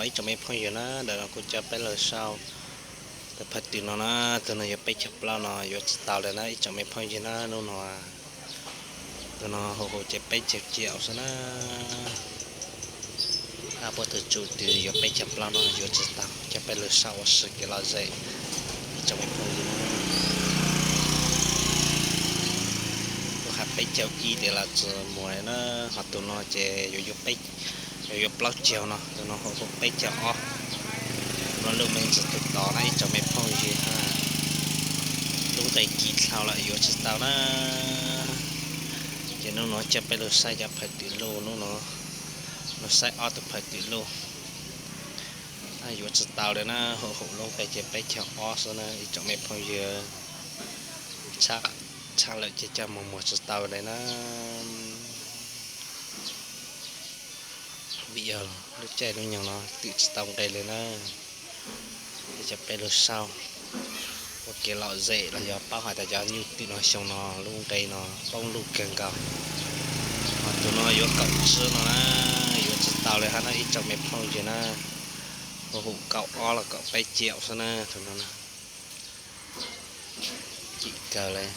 Ib tsoom me phooj ywg na, ntawm no kuv coj peb los sau tus phaj twm no na, tus no yuav peb caug plaub no yuav tsis tau lawm na ib tsoom me phooj ywg na. Hnub no tus no huv huv ces peb caug ciam xwb na. Ab, puab tus tsum twg yuav peb caug plaub no yuav tsis tau, coj peb los sau ua si kev lom zem ib tsoom me phooj ywg. Kuv hais peb caug ib tes los tsis muaj na, ho tus no ces yuav yuav plaub caug no, tus no huv huv peb caug ob. Tus no lub me ntsis tus tod na ib tsoom me phooj ywg, lub nqe kim dlhau lawm yuav tsis tau na. Ces hnub no coj peb los saib cov phaj twm luj, hnub no los saib ob tus phaj twm luj. Yuav tsis tau lawm na, huv huv lub nqe ces peb caug ob xwb na ib tsoom me phooj ywg. Tshaj lawm ces coj mus muag tsis tau lawm na. Vim yog lub caij lub nyoog no twm tsis tau nqe li na. Ces coj peb los sau ua kev lom zem los yog paub hais tias cov nyuj twm no xyoo no lub nqe no poob luj kawg nkaus. Ho tus no yuav kaum tsib no na, yuav tsis tau li hab na ib tsoom me phooj ywg na. Huv huv kaum ob los kaum peb caug xwb na tus no. Kim kawg li.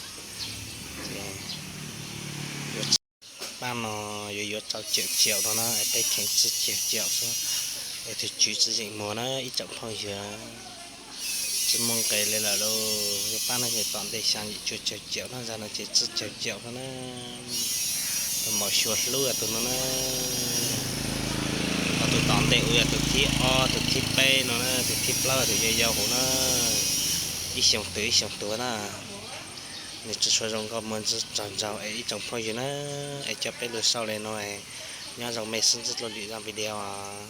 Pab no yuav yuav rau caum caum no na, es peb kheev tsib caug caum xwb, es tus tswv tsis yeem muag na ib tsoom phooj ywg. Tsis muaj nqe li lawm lauj, yog pab no ces tom ntej xyaa yim cuaj caug caum na, zag no ces tsib caug caum xwb na. Tus maum xyuas hlub yog tus no na. Ho tus tom ntej ua yog tus thib ob, tus thib peb no na, tus thib plaub tus yau yau huv na. Ib xyoos tuag ib xyoos tuag na. Nws tsis tshua zoo nkauj muaj ntsis tsaug nraug es ib tsoom phooj ywg na, es coj peb los sau li no es nyob zoo mej xwb, ntsib dlua lwm zaj video os.